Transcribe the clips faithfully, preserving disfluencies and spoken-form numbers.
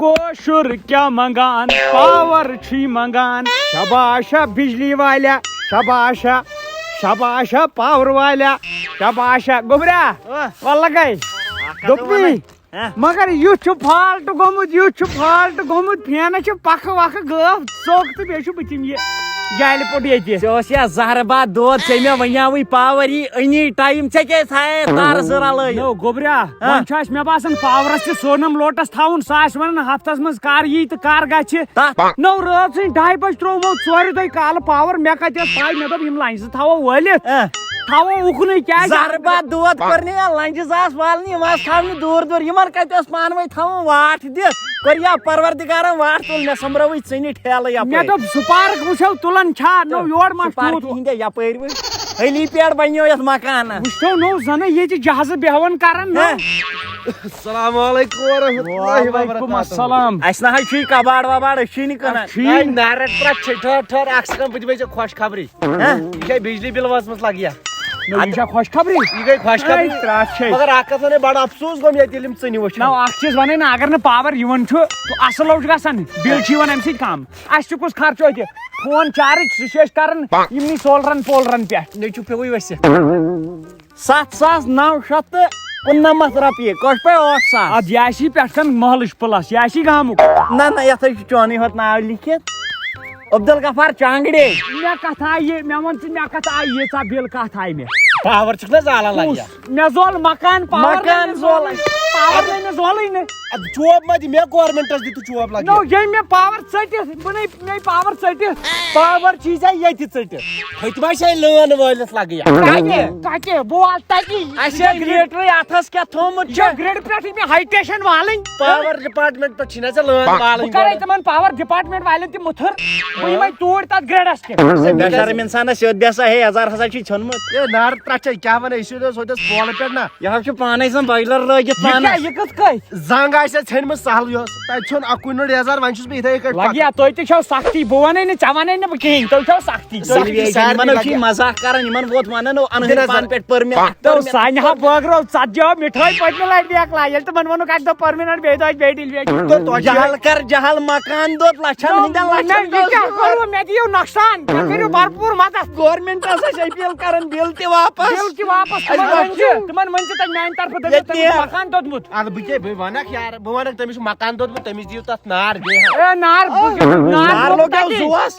کٲشُر کیٛاہ منٛگان، پاور چھُے منٛگان۔ شاباشا بجلی والیٚا، شاباشا، شاباشا پاور والیٚا، شاباشا۔ گوٚبرا، آ۔ وَلہٕ گٔے۔ اکھ کتھ دوٚپمَے۔ وَنَے۔ ہہ؟ مگر یُتھ چھُ فالٹ گوٚمُت، یُتھ چھُ فالٹ گوٚمُت، فینَس چھِ پَکھٕ وَکھٕ گٲو ژوٚک تہٕ بیٚیہِ چھُ بہٕ تِم یہِ جالہِ پوٚٹ ییٚتہِ۔ ژےٚ اوس یا زہرٕ باد دود، ژےٚ مےٚ وَنیٛاوٕے پاور یی أنی ٹایم، ژےٚ کیٛازِ تھایے تارٕ زٕ رَلٲیِتھ؟ نو گوٚبریا، ہہ؟ وۄنۍ چھُ اَسہِ مےٚ باسان پاورَس تہِ سونم لوٹَس تھاوُن، سُہ آسہِ وَنان ہفتَس منٛز کر یی تہٕ کر گژھِ۔ تَتھ نو رٲژ سٕنٛدۍ ڈاے بجہِ ترٛوومو ژورِ دۄہہِ کالہٕ پاور، مےٚ کتہِ ٲس پاے، مےٚ دوٚپ یِم لنجہِ زٕ تھاوو وٲلِتھ، اہ۔ تھاوو اُکنُے، کیازِ؟ زہرٕ باد دود کوٚر نہٕ یا لنجہِ زٕ آسہٕ والنہِ، یِم آسہٕ تھاونہِ دوٗر دوٗر، یِمن کتہِ اوس پانہٕ وٲنۍ تھاوُن واٹھ دِتھ، کوٚر یا پروردگارن واٹھ تُل، مےٚ سۄمبرٲوٕے ژٕنہِ ٹھیلہٕ مےٚ یپٲرۍ۔ دوٚپ سپارک وٕچھو تُلان چھا، نو یور ما چھُ سپارکہِ تیوٗت؟ ہِنٛدے یپٲرۍ وۄنۍ ہیلی پیڈ بنیو یتھ مکانس۔ وٕچھتو نو زنہٕ ییٚتہِ جہازٕ بیہوان کران نو۔ ہہ؟ السلام علیکم ورحمۃ اللہ وبرکاتہ۔ وعلیکم السلام۔ اسہِ نہ حظ چھُے کباڑ وباڑ، أسۍ چھِی نہٕ کٕنان۔ چھُے نہٕ۔ نارک ترٛٹھ چھے، ٹھہر، ٹھہر، اکھ سیکنڈ، بہٕ دِمے ژےٚ خۄشخبری۔ ہہ؟ یہِ چھے بجلی بل وٲژمٕژ لگہِ یا؟ نہ، یہِ چھا خۄشخبری؟ یہِ گٔے خۄشخبری۔ اے، ترٛٹھ چھے۔ مگر اکھ کتھ ونے، بڑٕ افسوس گوٚم ییٚتہِ ییٚلہِ یِم ژٕنہِ وٕچھِ۔ نہ، اکھ چیٖز ونے نہ، اگر نہٕ پاور یِوان چھُ، تہٕ اصل لوٚگ چھُ گژھان، بِل چھِ یِوان امہِ سۭتۍ کم۔ اسہِ چھُ کُس خرچہٕ اتہِ؟ فون چارج، سُہ چھِ أسۍ کران یِمنٕے سولرن پولرن پٮ۪ٹھ۔ نیٚچوٗ پیوٚوُے ؤسِتھ۔ ستھ ساس نو شیٚتھ تہٕ کُننمتھ رۄپیہِ، کۄس پے ٲٹھ ساس؟ ادٕ یہِ آسی پٮ۪ٹھ کن محلٕچ پلس، یہِ آسی گامُک۔ نہ نہ، یتھ حظ چھُ چونُے ہوت ناو لیکھِتھ، عبدالغفار چانگڑے۔ مےٚ کتھ آیہِ، مےٚ وَن ژٕ، مےٚ کتھ آیہِ ییٖژاہ بِل کتھ آیہِ مےٚ؟ پاور چھُکھ نہ زالان لگہِ یا؟ کُس؟ مےٚ زول مکان، پاور مکان نَے مےٚ زول۔ زولٕے۔ پاور نَے مےٚ زولٕے نہٕ۔ ادٕ چوب ما دِ مےٚ، گورمنٹس دِ تہٕ چوب لگہِ۔ نو، ییٚمۍ مےٚ پاور ژٔٹِتھ، بہٕ نَے، مےٚ پاور ژٔٹِتھ۔ پاور چھی ژےٚ ییٚتہِ ژٔٹِتھ۔ ہُتہِ ما چھے لٲن وٲلِتھ لگہٕ یا؟ کتہِ؟ کتہِ؟ بہٕ والہٕ تتی۔ اَسہِ یہِ چھا گرٛیڈ-، گریٹرٕے اتھس کیٛاہ تھوٚومُت یہِ چھا چھُ؟ گرٛیڈ پٮ۪ٹھٕے مےٚ ہاے ٹیشن والٕنۍ۔ پاور ڈپارٹمنٹ پٮ۪ٹھ چھِنہ ژےٚ لٲن والٕنۍ بہٕ کرے گۄڈٕ؟ تِمن پاور ڈپارٹمنٹ والٮ۪ن تہِ مُتھٕر۔ بہٕ یِمے توٗرۍ تتھ گرٛیڈس کیٛاہ؟ بے شرم انسانس سیوٚد بے سا، ہے، یزار ہسا چھی ژھیوٚنمُت۔ اے، نار ترٛٹھ چھے، کیٛاہ ونان، أسۍ چھِ سیوٚدُے پولہٕ پٮ۪ٹھ نا۔ یہِ حظ چھُ پانے زن بویلر لٲگِتھ یہِ پانس۔ کیٛاہ، یہِ کِتھ کٔنۍ؟ زنگ آسہِ ژھیٚنمٕژ سہل یۄس، تتہِ ژھیوٚن اکُے نوٚٹ یزار، وۄنۍ چھُس بہٕ یِتھے کٲٹھۍ لگہِ پکان۔ یا، تُہۍ تہِ چھَو سختی، بہٕ ونے نہٕ، ژےٚ ونے نہٕ بہٕ کِہیٖنۍ، تُہۍ چھَو سختی۔ سختی یِمن سارنٕے حظ چھِ لگہِ۔ مزاق کران، یِمن ووت ونان، او، انہٕ دِنہٕ حظ پانہٕ پٮ۪ٹھ پٔرمِٹ۔ تو سانہِ ہا بٲگرو، ژتجی ہو مِٹھٲے پٔتمہِ لٹہِ بیکلا، ییٚلہِ تِمن ووٚنُکھ اکہِ دۄہ پٔرمِننٹ، بیٚیہِ دۄہ بیٚیہِ ڈیلیوری۔ تو تۄہہِ جہل کر جہل، مکان دوٚد لچھن نہ، ہٕنٛدٮ۪ن نہ، لچھن یہِ کیٛاہ دوٚد۔ کوٚروٕ؟ مےٚ دِیِو نۄقصان، مےٚ کٔرِو بھرپوٗر مدد۔ گورمنٹس ٲسۍ اپیل کران بِل تہِ واپس۔ بِل تہِ واپس، اَسہِ تِمن ووٚن ؤنۍ زِ، تِمن ؤنۍ زِ تۄہہِ میانہِ طرفہٕ دٔپِو، ییٚتہِ تٔمِس تہِ۔ مکان دوٚدمُت۔ اَدٕ بہٕ کیٛاہ، بہٕ وَنکھ یار، بہٕ وَنکھ تٔمِس چھُ مکان دوٚدمُت، تٔمِس دِیِو تَتھ نار بیٚیہِ ہا۔ اے نار، بہٕ کیٛاہ، نار نار لوٚگ لوٚگ تَتہِ۔ زُوَس۔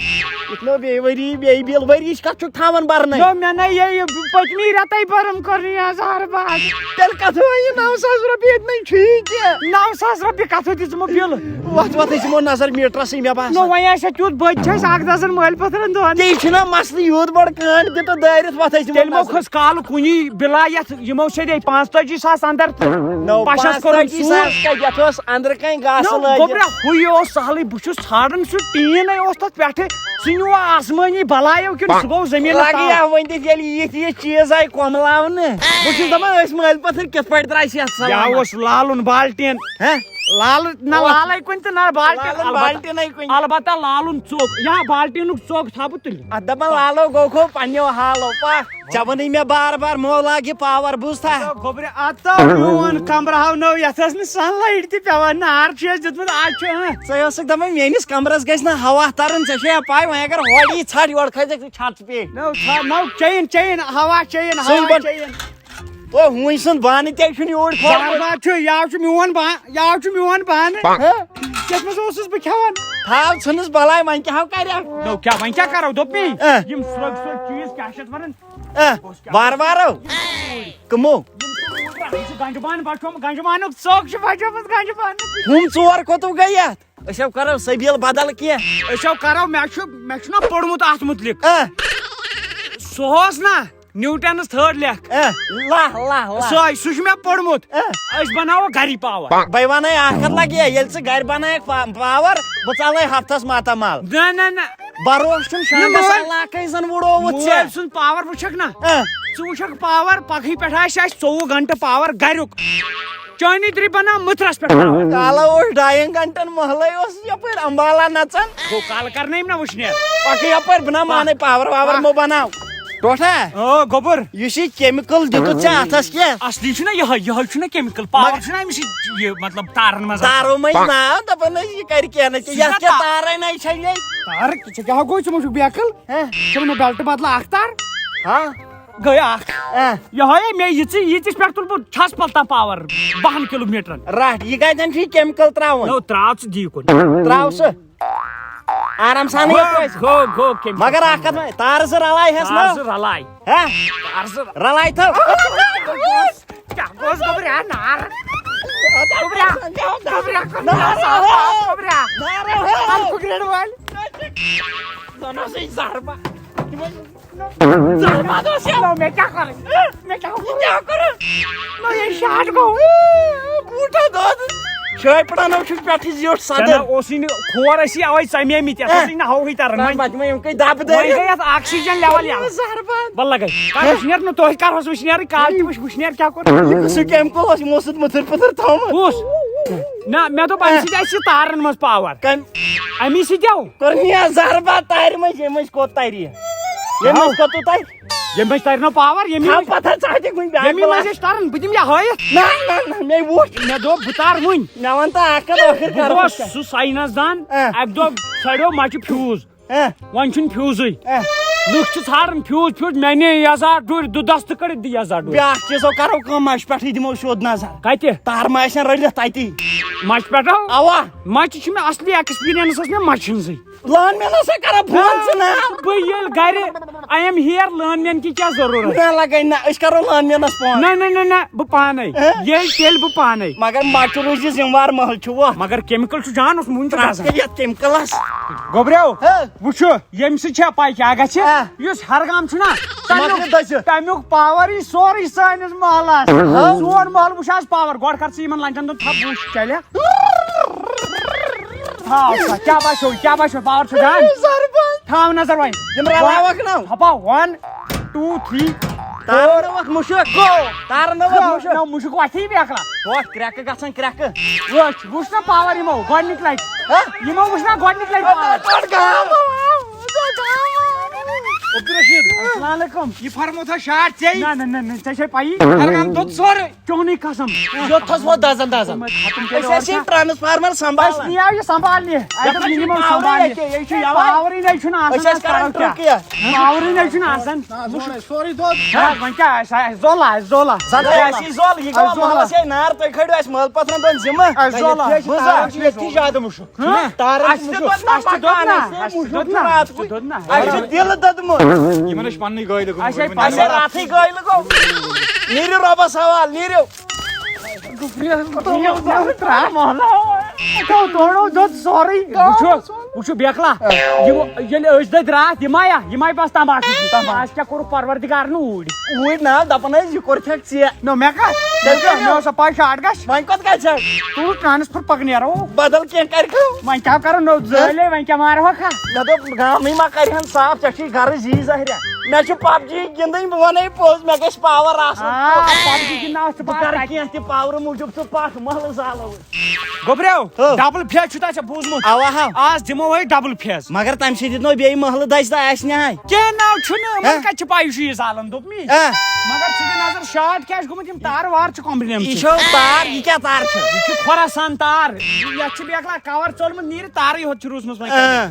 یُتھ نہٕ بیٚیہِ ؤری، بیٚیہِ بِل ؤریِچ کَتھ چھُکھ تھاوان بَرنَے؟ یو، مےٚ نَے یہِ، یہِ پٔتمہِ رٮ۪تَے بٔرٕم کٔر نہٕ یہِ زہرٕ باد۔ تیٚلہِ کَتھ وۄنۍ یہِ نَو ساس رۄپیہِ ییٚتہِ نَے چھُیی کینٛہہ؟ نَو ساس رۄپیہِ کَتھ دِژمو بِل؟ وَتھ وَتھ أسۍ یِمو نظر میٖٹرَسٕے مےٚ باسان۔ نو وۄنۍ آسہِ ہا تیُتھ بٔتۍ چھِ أسۍ اَکھ دَزَن مٲلۍ پَتھرَن دۄہَن۔ تی چھُنہ مسلہٕ، یوٗت بٔڑ کٲنٛٹھ دِتھ دٲرِتھ وَتھ أسۍ یِمو تیٚلہِ مو نظر۔ کھٔژ کالہٕ کُنی بِلا یَتھ یِمو سیٚدے پانٛژتٲجی ساس اندر تہٕ نو، پشس کوٚرُن پانٛژتٲجی ساس سوٗر۔ کتہِ؟ یتھ اوس أنٛدرٕ کنہِ گاسہٕ نو، لٲگِتھ۔ گوٚبرا، ہُے اوس سہلٕے، بہٕ چھُس ژھانڈان سُہ ٹیٖن ہے اوس تتھ پٮ۪ٹھٕ، سُہ نیوٗ آسمٲنی بلاے کِنہٕ سُہ گوٚو زٔمیٖنس لگہِ تل؟ یا ؤنِتھ، ییٚلہِ یِتھۍ یِتھۍ چیٖز آیہِ کۄملاونہٕ۔ بہٕ چھُس دپان، أسۍ مٲلۍ پتھر کِتھ پٲٹھۍ درٛاے صحت یا سلامت؟ اوس لالُن بالٹیٖن۔ ہہ؟ لالہٕ نہ، اوس۔ لالے کُنہِ تہٕ نہ بالٹیٖن، لالُن البتہ، بالٹیٖنٕے کُنہِ۔ البتہ لالُن ژوٚک، یا بالٹیٖنُک ژوٚک تھاو بہٕ تُلِتھ۔ اتھ دپان لالو گوٚو کھو پننیو حالو پا۔ ژےٚ ووٚنُے مےٚ بار بار مولہٕ لاگہِ پاور، بوٗزتھا؟ گوٚبرِ، اتھ ژاو میون کمرٕ ہاو نٔو، یتھ ٲس نہٕ سن لایٹ تہِ پٮ۪وان، نار چھُ اَسہِ دیُتمُت، آز چھُ، اۭں۔ ژےٚ ٲسٕکھ دپان میٲنِس کمرس گژھِ نہٕ ہوا ترُن، ژےٚ چھےٚ یا پاے وۄنۍ اگر ہورٕ یی ژھٹھ یورٕ کھسہِ ژےٚ چھُ چھت پیٚٹھۍ۔ نو ژھا-، نو چین، چین، ہوا چین، سُے ہوا بن-، چین۔ او ہوٗنۍ سُنٛد بانہٕ تہِ چھُنہٕ یور کھوٚتمُت۔ بار بار چھُ، یا چھُ میون با-، یا چھُ میون بانہٕ۔ ہہ؟ یتھ منٛز اوسُس بہٕ کھٮ۪وان۔ تھاو ژھٕنُس بلاے، وۄنۍ کیٛاہ ہو کرِ؟ نو کیٛاہ، وۄنۍ کیٛاہ کرو؟ دوٚپمے، اہ۔ یِم سرٛوگۍ سرٛوگۍ چیٖز کیٛاہ چھِ اتھ ونان؟ اہ، وارٕ وارو۔ کٕمو؟ یہِ چھُ گنجہِ بانہٕ بچومُت، گنجہِ بانُک ژوٚک چھُ بچومُت، گنجہِ بانُک۔ ہُم ژور کوٚتُو گٔے یتھ؟ أسۍ ہو کرو سبیٖل بدل کینٛہہ۔ أسۍ ہو کرو، مےٚ چھُ، مےٚ چھُنہ پوٚرمُت اتھ مُتعلق۔ اہ۔ سُہ اوس نہ نیوٹنس تھٲڈ لیکھ۔ اہ، لہ، لہ، لہ۔ سۄے، سُہ چھُ مےٚ پوٚرمُت۔ اہ۔ أسۍ بناوو گری پاور۔ بے ونے اکھ کتھ لگہِ، ییٚلہِ ژٕ گرِ بنایکھ پا-، پاور، بہٕ ژلے ہفتس ماتامال۔ نہ، نہ، نہ۔ بروسہٕ چھُنہٕ شانٛدس مٲلۍ، علاقے زن وُڑووُت ژےٚ۔ مٲلۍ سُنٛد پاور وٕچھکھ نہ؟ اہ۔ ژٕ وٕچھکھ پاور، پگہٕے پٮ۪ٹھ آسہِ اَسہِ ژوٚوُہ گنٹہٕ پاور گریُک۔ چٲنی درِ بناو مٕتھرس پٮ۪ٹھ پاور۔ کالہٕ اوس ڈاین گنٹن محلے اوس یپٲرۍ امبالا نژان۔ گوٚو کالہٕ کرنٲیِم نہ وٕچھنہِ۔ پکھ یپٲرۍ، بہٕ نہ مانے پاور واور مہ بناو۔ ٹوٹھا، او گوٚبُر، یُس یہِ کیمِکل دیُتُتھ ژےٚ اَتھس کیٛاہ؟ اصلی چھُنہ یِہوٚے، یِہوٚے چھُنہ کیمِکل، پاور مگر چھُنہ أمِس یہِ، یہِ مطلب تارن منٛز آسان۔ تارو منٛز ناو دَپان ٲسۍ یہِ کرِ کینٛہہ نہ کینٛہہ، یَتھ چھُنہ کیٛاہ تا- تارے نَے چھے یے؟ تار، ژٕ کیٛاہ گوٚو، ژٕ مُشُک بیکل؟ ہہ؟ ژٕ مےٚ بیلٹ بدلہٕ اکھ تار؟ ہہ؟ گٔے اکھ۔ ہہ؟ یِہوٚے مےٚ یِژٕے، ییٖتِس پٮ۪ٹھ تُلہٕ بہٕ چھَس پَلتان پاور بَہَن کِلوٗ میٖٹرن۔ رَٹھ، یہِ کَتٮ۪ن چھُ یہِ کیمِکل تراوُن؟ نو، تراو ژٕ دی کُن۔ تراو سُہ۔ آرام سانٕے یوت ترٲوِتھ۔ گوٚو، گوٚو، کٔمۍ مگر اکھ کتھ وۄنۍ، تارٕ زٕ رلاے ہس نا۔ تارٕ زٕ رلاے۔ ہہ؟ تارٕ زٕ۔ رلاے تھو۔ کیٛاہ گوٚژھ گوٚبریا نار؟ گوٚبریا، گوٚبریا، گوٚبریا، گوٚبریا۔ ہلکہٕ گرٛیڈ وٲلۍ۔ زن اوسُے زہربا۔ زہربا اوس یہِ۔ نو، مےٚ کیٛاہ کرٕ؟ مےٚ کیٛاہ کرٕ؟ کیٛاہ کرٕ؟ نو، یہِ شاٹ گوٚو۔ بوٗٹا دۄد۔ شٲے پڑھنو چھُ پٮ۪ٹھٕ زیوٗٹھ صدر۔ ژےٚ نہ اوسُے نہٕ کھور ٲسی اَوَے ژَمیمٕتۍ، یَتھ ٲسٕے نہٕ ہَوہٕے تَران۔ تَمہِ وۄنۍ، پَتہٕ وۄنۍ یِم کٔہۍ دَبہٕ وۄنۍ دٲرِتھ۔ گٔے یَتھ آکسیجن لیول یَلہٕ۔ زہربان۔ وَلہٕ لَگَے۔ کَر وٕشنیر نہٕ تۄہہِ کَر اوس وٕشنیرٕے، کالہٕ تہِ وٕچھ وٕشنیر کیٛاہ کوٚر۔ یہِ کُس کیمکل اوس؟ یِمو سۭتۍ مُتھٕر پُتھٕر تھوٚومُت۔ کُس؟ نہ، مےٚ دوٚپ اَمہِ سۭتۍ آسہِ یہِ تارَن منٛز پاور۔ کَمہِ؟ اَمی سۭتۍ آو۔ کوٚر مےٚ زہربان تارِ منٛز، ییٚمہِ منٛز کوٚت تَرِ یہِ؟ ییٚمہِ منٛز کوٚت تَرِ؟ ییٚمہِ منٛز تَرِ نہ پاور، ییٚمہِ تھاو منٛز، پَتھر ژٕ ہَتہِ کُنہِ بیٛاکھ ییٚمہِ بَلاے۔ منٛز أسۍ تَران، بہٕ دِمہٕ یہِ ہٲیِتھ۔ نہ، نہ، نہ، مےٚ وُچھ۔ مےٚ دوٚپ بہٕ تَرٕ وٕنۍ۔ مےٚ وَن تہٕ اَکھ کَتھ ٲخٕر بہٕ کَرو گوس أسۍ کیٛاہ؟ سُہ ساینس دان، اہ۔ اَکہِ دۄہ ژھٲنٛڈیو مَچہِ فیوٗز۔ اہ۔ وۄنۍ چھُنہٕ فیوٗزٕے۔ اہ۔ لُکھ چھِ ژھانڈان فیوٗز، فیوٗز، مےٚ نِیے یَزار ڈُرۍ، دُ-، دستہٕ کٔڑِتھ دِ یَزار ڈُرۍ۔ بیٛاکھ چیٖز ہو کَرو کٲم، مَچہِ پٮ۪ٹھٕے دِمو سیوٚد نظر۔ کَتہِ؟ تارٕ ما آسن رٔلِتھ تَتی۔ مَچہِ پٮ۪ٹھ ہو؟ اَوا۔ مَچہِ چھِ مےٚ اَصلی ایکسپیٖرینٕس ٲس مےٚ مَچہِ ہٕنٛزٕے۔ لان مینس سۭتۍ کرو فون ژٕ نا۔ بہٕ ییٚلہِ گرِ I am here، لان مین کی کیا ضروٗرت؟ نہ لگے نہ، أسۍ کرو لان مینس فون۔ نہ، نہ، نہ، نہ، بہٕ پانے۔ ہہ؟ ییٚلہِ تیٚلہِ بہٕ پانے۔ مگر مچہِ روٗزِ ذمہٕ وار، محلہٕ چھُ وۄتھ۔ مگر کیمکل چھُ جان اوس، مُنہِ چھُ ترٛٹھ گژھان۔ گٔے یتھ کیمکلس۔ گوٚبریو، ہہ؟ وٕچھو، ییٚمہِ سۭتۍ چھےٚ پاے کیٛاہ گژھِ؟ ہہ؟ یُس ہرگام چھُنا، ژٕ مۄکلہِ تمیُک، دٔسِتھ۔ تمیُک پاور یی سورُے سٲنِس محلس۔ ہہ؟ سون محلہٕ وٕچھ آز پاور، گۄڈٕ کر ژٕ یِمن لنجن دۄن تھپھ، وٕچھ چلیا۔ تھاو سا، کیٛاہ باسیو، کیٛاہ باسیو، پاور چھُ جان؟ زربان۔ تھاو نظر وۄنۍ۔ یِم رلاوکھ نا۔ ہپا، one، two، three، تارن four۔ نہ وقت مُشک۔ Go۔ تارن نہ وقت مُشک۔ نہ، مُشک وۄتھی بیکلا۔ وۄتھ، کرٛٮ۪کہٕ گژھن کرٛٮ۪کہٕ۔ وٕچھ، وٕچھ نا پاور یِمو گۄڈٕنِکۍ لٹہِ۔ ہہ؟ یِمو وٕچھ نا گۄڈٕنِکۍ لٹہِ پاور۔ پٮ۪ٹھ گام۔ عبدالرشید۔ السلام علیکم۔ یہِ فرمو تھا شاٹ ژےٚ۔ نہ، نہ، نہ، نہ، ژےٚ چھے پَیی۔ ہرگام دوٚد سورُے۔ چونُے قسم۔ یوٚت تھوٚس ووت دزن دزن۔ تِمن ختم أسۍ کٔرِو ٲسۍ یہِ ٹرانسفارمر سنبھالان۔ اَسہِ نِیاو یہِ سنبھالنہِ۔ اَسہِ دوٚپ، یہِ نِمو پاورٕے سنبھالنہِ۔ ییٚکیٛاہ، یہِ چھُ یَوان۔ پاورٕے نَے چھُنہٕ آسان، أسۍ ٲسۍ أسۍ کران کَرو کیٛاہ؟ ٹرٛک یہِ۔ پاورٕے نَے چھُنہٕ آسان۔ نہ، سورُے، سورُے دوٚد۔ نہ، وۄنۍ کیٛاہ آسہِ؟ آسہِ زولا، آسہِ زولا۔ زَن آسہِ یہِ زول، یہِ گوٚو اَسہِ زولا۔ محلَس یہِ نار، تُہۍ کھٲلِو اَسہِ مٲلہٕ پَتھرَن دۄن ذِمہٕ۔ اَسہِ زولا۔ بہٕ زانہٕ، ییٚتہِ چھِ زیادٕ مُشُک۔ ہہ؟ تارَن اَسہِ چھِ تہِ مُشُک۔ دوٚد نہ اَسہِ تہِ مکان، دوٚد نہ، اَسہِ اَسہِ تہِ تہِ دوٚد دوٚد نہ۔ نہ۔ اَسہِ تہِ دوٚد نہ۔ اَسہِ چھُ دِل دوٚدمُت۔ یِمَن حظ چھِ پَننُے گٲلۍ گوٚمُت۔ اَسہِ ہے اَسہِ ہے پَننُے۔ راتھٕے گٲلۍ گوٚو۔ نیٖرِو رۄبَس حوال، نیٖرِو۔ ترٛاو مۄہلہٕ۔ تورو دوٚد سورُے۔ وٕچھو، وٕچھو بیکلا۔ یہِ، ییٚلہِ أسۍ دٔدۍ راتھ، یِم آیا، یِم آیہِ بَس تماشہٕ۔ تماشہٕ۔ اَسہِ کیٛاہ کوٚرُکھ پروردگارن اوٗرۍ؟ اوٗرۍ نا، دَپان ٲسۍ، یہِ کوٚر چھَکھ ژےٚ۔ نو، مےٚ کَتھ؟ مےٚ کیٛاہ؟ مےٚ اوس سا پَے شاٹ گژھِ۔ وۄنۍ کوٚت گژھِ؟ تُل ٹرانسفر پَکنیرو۔ بدل کینٛہہ کَرِکھو۔ وۄنۍ کیٛاہ کَرو؟ نو زٲلے، وۄنۍ کیٛاہ مارہوکھا؟ مےٚ دوٚپ گامٕے ما کَرِہَن صاف، ژےٚ چھُے گرٕ زی زہریا۔ مےٚ چھُ پب جی گِنٛدٕنۍ، بہٕ وَنے پوٚز، مےٚ گژھِ پاور آسُن۔ آ، پب جی گِنٛدناوَتھ ژٕ بہٕ پاور کَرٕ تَتہِ۔ کینٛہہ تہِ پاورٕ موٗجوٗب ژٕ پَکھ، محلہٕ زالو أسۍ۔ گوٚبریو، ہو۔ ڈبل فیز چھُ تۄہہِ ژےٚ بوٗزمُت؟ اَوا ہا۔ آز دِمو أسۍ ڈبل فیز۔ مگر تَمہِ سۭتۍ دِنو بیٚیہِ محلہٕ دَزِ تہٕ آسہِ نہٕ ہاے۔ کینٛہہ ناو چھُنہٕ، یِمَن ہہ؟ کَتہِ چھِ پَے یہِ چھُ یہِ زالان، دوٚپمٕے۔ ہہ؟ مگر ژٕ دِ نظر شاٹ کیٛاہ چھُ گوٚمُت، یِم تارٕ وارٕ چھِ کمپنی یہِ چھو تار، یہِ کیٛاہ تار چھِ؟ یہِ چھِ خۄراسان تار۔ یَتھ چھِ بیکلا کور ژوٚلمُت، نیٖرِتھ تارٕے ہوت چھِ روٗزمٕژ وۄنۍ۔ آ۔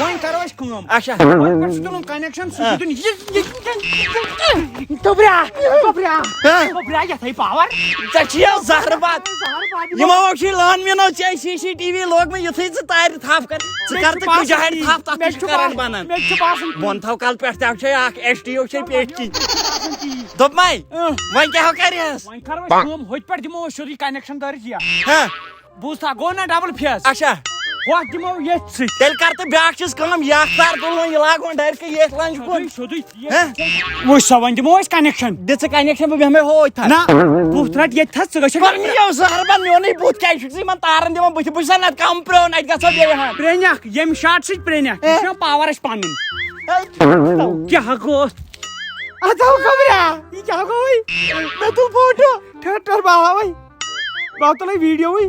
وۄنۍ کرو أسۍ کٲم۔ اچھا۔ وۄنۍ پٮ۪ٹھ چھُ تُلُن کنیکشن، سُہ چھُ آ۔ دیُن یہِ، یہِ، یہِ، یہِ، توبریا، توبریا، آ۔ توبریا، یَتھ ہے پاور۔ ژےٚ چھُے یہِ زہرٕ باد۔ زہرٕ باد۔ یِمو چھُے لٲن مِنو ژےٚ سی سی ٹی وی لوگمُت، یُتھُے ژٕ تارِ تھپھ کر، ژٕ مےٚ کر چھُ تہٕ باسان کُجہٕ ہارِ تی، تھپھ، تَتھ مےٚ تہِ چھُ چھُ کرنٹ کران۔ بَنان۔ مےٚ تہِ چھُ باسان تی۔ بۄن تھاو کل پٮ۪ٹھ تہِ چھے اکھ ایس ٹی او چھے پیٹھ کِنۍ۔ باسان تی۔ دوٚپمَے، اۭں۔ وۄنۍ کیٛاہ ہو کرِہَس؟ وۄنۍ کرو أسۍ کٲم، ہوٚتہِ پٮ۪ٹھ دِمو أسۍ سیوٚدُے کنیکشن دٲرِتھ یَتھ۔ ہہ۔ بوٗزتھا، گوٚو نہ ڈبل فیز؟ اچھا۔ ہۄتھ دِمو ییٚتھۍ سۭتۍ۔ تیٚلہِ کر تہٕ بیٛاکھ چیٖز کٲم، یہِ اکھ تار تُلہٕ وۄنۍ، یہِ لاگہٕ وۄنۍ ڈایریکٹ ییٚتھۍ لنجہِ کُن۔ سیوٚدُے، سیوٚدُے۔ ہہ؟ وٕچھ سا، وۄنۍ دِمو أسۍ کنیکشن۔ دِ ژٕ کنیکشن، بہٕ بیٚہمَے ہوتہِ تھَس۔ نہ، بُتھ رٹ ییٚتہِ تھَس، ژٕ گژھکھ۔ وۄنۍ یِیو زہر بَن، میونُے بُتھ کیٛازِ چھُکھ ژٕ یِمن تارن دِوان بٕتھِ؟ بہٕ چھُسا نتہٕ کم پرٛون، اَتہِ گژھو بیٚیہِ ہن۔ پرٛینیکھ، ییٚمہِ شاٹ سۭتۍ پرٛینیکھ، یہِ ہے۔ چھُنہ پاور اَسہِ پَنُن۔ ہے۔ کیٛاہ گوٚو؟ اَتھ آو گوٚبرا، یہِ کیٛاہ گوٚوٕے؟ مےٚ تُل فوٹو، ٹھٔہر ٹھٔہر بہٕ ہاوَے۔ بہٕ تُلے ویڈیوٕے۔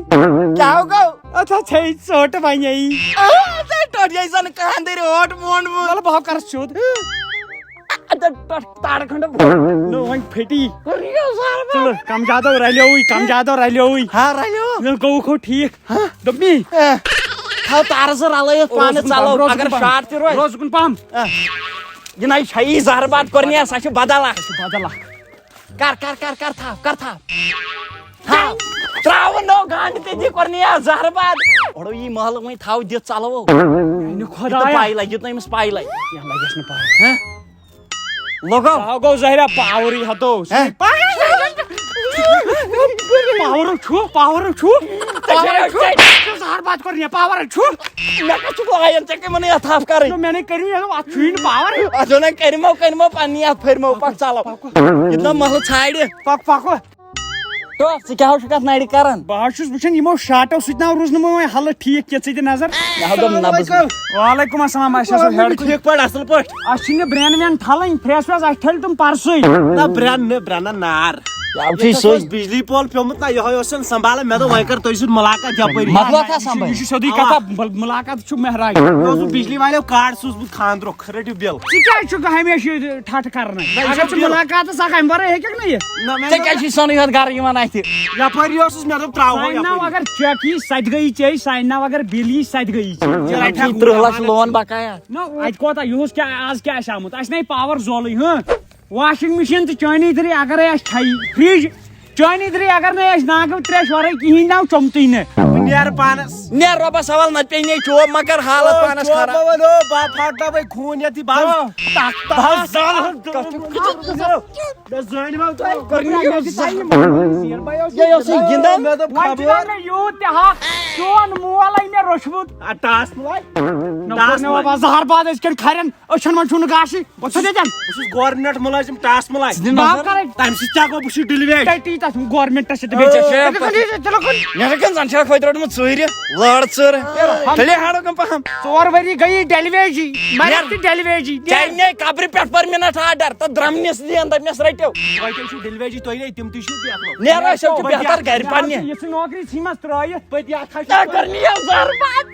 کیٛاہ گوٚو؟ اَتھ ہا ژھیٚیہِ ژٔٹ وَنے۔ آ، ژےٚ ٹوٚٹ یے زَن کانٛدٕرۍ اوٹ مونڈمُت۔ وَلہٕ بہٕ ہا کَرَس سیوٚد۔ تہٕ ٹۄٹھ تارٕ کھنٛڈ۔ نہ، وۄنۍ پھٹی۔ کوٚر یہِ زہر باد۔ ژٕ کم زیادٕ رلیوٕے، کم زیادٕ رلیوٕے۔ ہا، رلیو۔ نہ، گوٚو کھو ٹھیٖک۔ ہا؟ دوٚپمی۔ اے، تھاو تارٕ زٕ رلٲیِتھ، پانہٕ روز کُن پہم، ژلو، روز اگر کُن پہم۔ شاٹ تہِ روزِ۔ روز کُن پہم۔ اے، یہِ نَے چھَیی زہر باد کوٚر نہ، سۄ چھِ بدل اکھ۔ سُہ چھُ بدل اکھ۔ کر، کر، کر، کر تھاو، کر تھاو۔ تھاو۔ تراو نو گنڈ تہِ دی کوٚر نہ زہر باد۔ اورو یی محلہٕ وۄنۍ تھاو دِتھ ژلو۔ میانہِ یہِ خۄدایا۔ پاے لگہِ، یہِ نہٕ أمِس پاے لگہِ۔ کینٛہہ لگٮ۪س نہٕ پاے۔ ہہ؟ لوگو۔ سُہ گوٚو زہریا پاورٕے ہتو۔ ہہ؟ پاورُک چھُ، پاورُک چھُ۔ پاورُک چھُ۔ زہر باد کوٚر نہ پاورُک چھُ۔ مےٚ کتھ چھُ لایان، ژےٚ کمن یتھ ہف کرٕنۍ؟ نہ، مےٚ نے کٔرِو یہِ، اتھ چھُے نہٕ پاور۔ اتھ وَنان کٔرِمو، کٔرِمو پننہِ یتھ پھٔرمو پکھ ژلو۔ پکھ۔ یہِ نہ محلہٕ ژھانڈِ۔ پکھ، پکھ۔ تو، ژٕ کیٛاہ حظ چھُکھ اَتھ نَرِ کران؟ بہٕ حظ چھُس وٕچھان، یِمو شاٹو سۭتۍ نہ روٗز نہٕ مےٚ وۄنۍ حلہٕ ٹھیٖک کینٛہہ، ژٕ تہِ نظر۔ مےٚ حظ دوٚپ نہ بہٕ۔ السلام علیکم۔ وعلیکم السلام، اَسہِ حظ اوس ہیڈ۔ ٹھیٖک پٲٹھۍ، اَصٕل پٲٹھۍ۔ اَسہِ چھِنہٕ برٛین وین ٹھلٕنۍ، پھرٛٮ۪س وٮ۪س، اَسہِ ٹھٔلۍ تِم پَرسٕے۔ نہ، برٛین نہٕ، برٛین نہ نار۔ یہِ حظ چھُے ییٚتہِ سۭتۍ۔ اوس بجلی پول پیوٚمُت نہ، یِہوٚے اوس سنبھالان، مےٚ دوٚپ وۄنۍ کر تُہۍ سۭتۍ مُلاقات یپٲری۔ مۄکلو تھا یہِ چھُ، سنبھٲلِتھ۔ یہِ چھُ سیوٚدُے اَوا۔ کتھا، مُل-، مُلاقات چھُ مہراج۔ مےٚ اوس بجلی والیو کارڈ سوٗزمُت خانٛدرُک، رٔٹِو بِل۔ ژٕ کیٛازِ چھُکھ ہمیشہٕ یہِ ٹھٹھٕ کران؟ نہ، یہِ اگر چھُ ژٕ بِل۔ مُلاقاتس اکھ امہِ ورٲے ہیٚککھ نہٕ یِتھ؟ نہ، مےٚ ژےٚ کیٛازِ چھُے سۄنٕے یوت گرٕ یِوان اَتھِ؟ یپٲری اوسُس، مےٚ دوٚپ ترٛاوہو سانہِ ناو یپٲری۔ اگر چیک یی، سۄ تہِ گٔیی چے، سانہِ ناو اگر بِل یی، سۄ تہِ گٔیی چے۔ یہِ رٹہِ ہا ترٕٛہ لچھ لون بقایا۔ نہ، اَتہِ کوتاہ؟ یِہُس کیٛاہ، آز کیٛاہ آسہِ آمُت؟ اَسہِ نَے پاور زولٕے، ہاں۔ واشنگ مشین تہٕ چٲنی تھری اگرے اَسہِ کھیہِ، فرج چٲنی تھری اگر نَے اَسہِ ناگہٕ ترٛیش ورٲے کِہیٖنۍ ناو چوٚمتٕے نہٕ۔ بہٕ نیرٕ پانس۔ نیرٕ رۄبس حوال، نتہٕ پیٚیہِ نے چوب، مگر حالت او، پانس چوب خراب۔ ما ونو، بہٕ پھاٹناوے خوٗن یتھ یہِ بس۔ آ۔ تتھ، تتھ۔ بس زالہٕ۔ کتھ چھُ؟ مےٚ زٲنۍ ما تُہۍ؟ کوٚر نہٕ یہِ زیر بایو۔ یہِ اوسُے گِنٛدان۔ مےٚ دوٚپ وۄنۍ چھُنہ خبر۔ مےٚ یوٗت تہِ حق، چون مول ہے مےٚ روٚچھمُت۔ آ، ٹاس ملاے۔ نہ، ٹاس نہ، ملاے۔ بابا، زہر باد أزۍ کٮ۪ن کھرٮ۪ن، أچھن منٛز چھُنہٕ گاشٕے۔ وۄتھ تھوٚد ییٚتٮ۪ن۔ بہٕ چھُس گورنمنٹ مُلٲزِم، ٹاس ملاے۔ ژٕ دِ نظر۔ باب کرے۔ تَمہِ سۭتۍ کیٛاہ گوٚو؟ بہٕ چھُس ڈِلویج۔ ٹٹی تَتھ گورنمنٹ ٹس تہِ بیٚیہِ ژےٚ چھےٚ پتہ۔ تیٚلہِ کھٔنۍ یہِ، تیٚلہِ کھٔنۍ۔ نیرٕ کَن زَن چھَکھ ہوٚتہِ روٚٹمُت ژوٗرِ۔ لٲر ژٔر۔ ہم۔ تیٚلہِ ہاڑو کَم پَہَم۔ ژور ؤری گٔیی ڈیلیویجی، مگر نیر۔ تہِ ڈیلیویجی۔ نیر۔ ژےٚ نے قبرِ پٮ۪ٹھ پٔرمِنٹ آرڈر تہٕ درٛمنِس دِیَن، دَپنَس رٔٹِو۔ تۄہہِ تیٚلہِ چھُو ڈیلیویجی، تُہۍ نے، تِم تہِ چھِو بیٚہوان۔ نیر، أسۍ حظ چھِ بہتر گرِ پننہِ۔ یہِ ژٕ نوکری ژھٕنۍ مَس ترٛٲیِتھ۔ پٔتۍ اَتھ حظ چھُ نہ، کٔر نِیَو زَر بَد۔